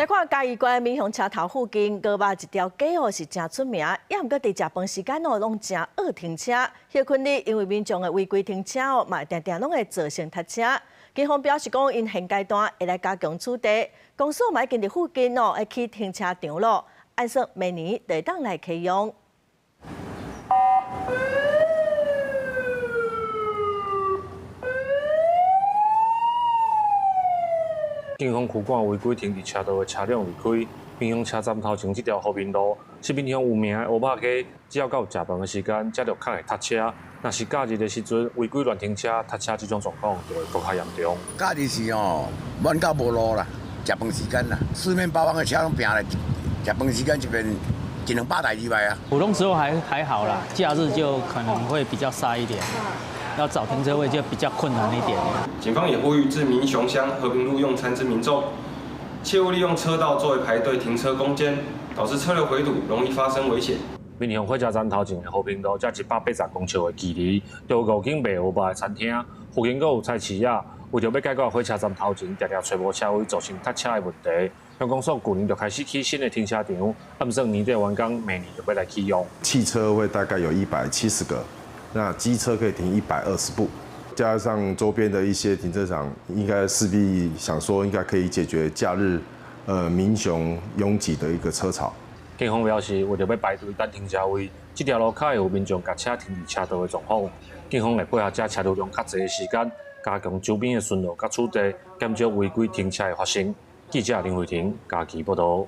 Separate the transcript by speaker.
Speaker 1: 來看嘉義縣民雄車頭附近鵝肉一條街哦，是誠出名，也毋過佇食飯時間哦，攏誠惡停車。歇睏日因為民眾的違規停車哦，嘛定定攏會造成塞車。警方表示講，𪜶現階段會來加強取締，公所嘛已經佇附近哦，會起停車場咯，按算明年就會當來啟用。
Speaker 2: 警方驅趕違規停佇車道的車輛離開。民雄車站頭前這條和平路是民雄有名的烏肉街，只要到食飯的時間，這就較會塞車。若是假日的時陣，違規亂停車、塞車這種狀況就會閣較嚴重。
Speaker 3: 假日時哦，滿到無路啦，食飯時間啦，四面八方的車攏拼來食飯時間這邊一兩百台入來啊。
Speaker 4: 普通時候還好啦，假日就可能會比較塞一點。要找停車位就比較困難一點。
Speaker 5: 警方也呼籲至民雄鄉和平路用餐之民眾，切勿利用車道作為排隊停車空間，導致車流回堵，容易發生危險。
Speaker 2: 民雄火車站頭前的和平路，才180公尺的距離，就有五間賣烏肉的餐廳，附近閣有菜市仔。為著欲解決火車站頭前常常揣無車位造成塞車的問題，鄉公所舊年就開始起新的停車場，按算年底完工，明年就欲來啟用。
Speaker 6: 汽車位大概有170個。那機車可以停120部，加上周邊的一些停車場，應該勢必想說應該可以解決假日，民雄擁擠的一個車潮。
Speaker 2: 警方表示，為著欲排除等停車位，這條路較會有民眾共車停佇車道的狀況，警方會配合這車流量較濟的時間，加強周邊的巡邏佮取締，減少違規停車的發生。記者林慧婷嘉義報導。